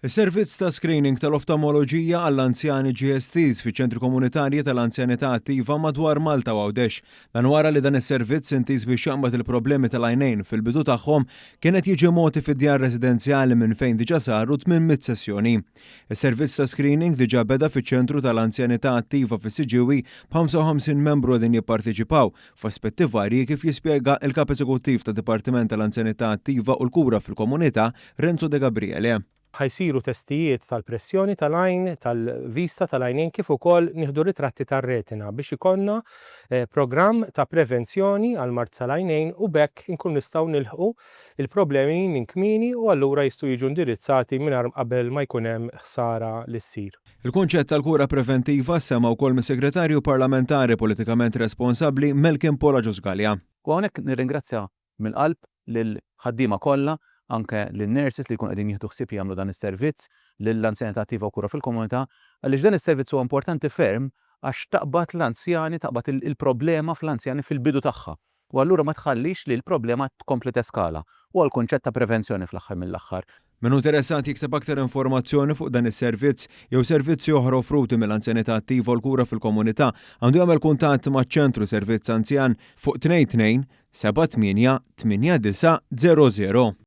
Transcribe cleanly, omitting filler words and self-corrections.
Is-servizz ta' screening tal-oftalmoloġija għall-anzjani ġie estiż fiċ-ċentri komunitarji tal-anzjanità attiva madwar Malta u Għawdex. Dan wara li dan is-servizz intiż biex jaqbad il-problemi tal-għajnejn fil-bidu tagħhom kien qed jiġi mogħti fid-djar residenzjali minn fejn diġà saru 800 sessjoni. Is-servizz ta' screening diġà beda fiċ-ċentru tal-anzjanità attiva fis-Siġġiewi b'55 membru qegħdin jipparteċipaw f'aspetti varji kif jispjega l-Kap Eżekuttiv tad-Dipartiment tal-Anzjanità Attiva u l-Kura fil-Komunità Renzo Degabriele. Ħa jsiru testijiet tal-pressjoni tal-għajn, tal-vista tal-għajnejn kif ukoll nieħdu ritratti tar-retina biex ikollna programm ta' prevenzjoni għall-mard tal-għajnejn u b'hekk inkunu nistgħu nilħqu l-problemi minn kmieni u allura jistgħu jiġu indirizzati mingħajr qabel ma jkun hemm ħsara li ssir. Il-kunċett tal-kura preventiva ssemma wkoll mis-Segretarju Parlamentari politikament responsabbli Malcolm Paul Agius Galea. U hawnhekk nirringrazzja mill-qalb lill-ħaddiema kollha, anke lin-nurses li jkunu qegħdin jieħdu ħsieb jagħmlu dan is-servizz, lill-Anzjanità Attiva u Kura fil-Komunità, għaliex dan is-servizz huwa importanti ferm għax taqbad l-anzjani, taqbad il-problema fl-anzjani fil-bidu tagħha u allura ma tħallix li l-problema tkompli teskala. Huwa l-kunċett ta' prevenzjoni fl-aħħar mill-aħħar. Min hu interessat jikseb aktar informazzjoni fuq dan is-servizz jew servizzi oħra offruti mill-Anzjanità Attiva u l-Kura fil-Komunità għandu jagħmel kuntatt maċ-Ċentru Servizz Anzjan fuq 22 78 89 00.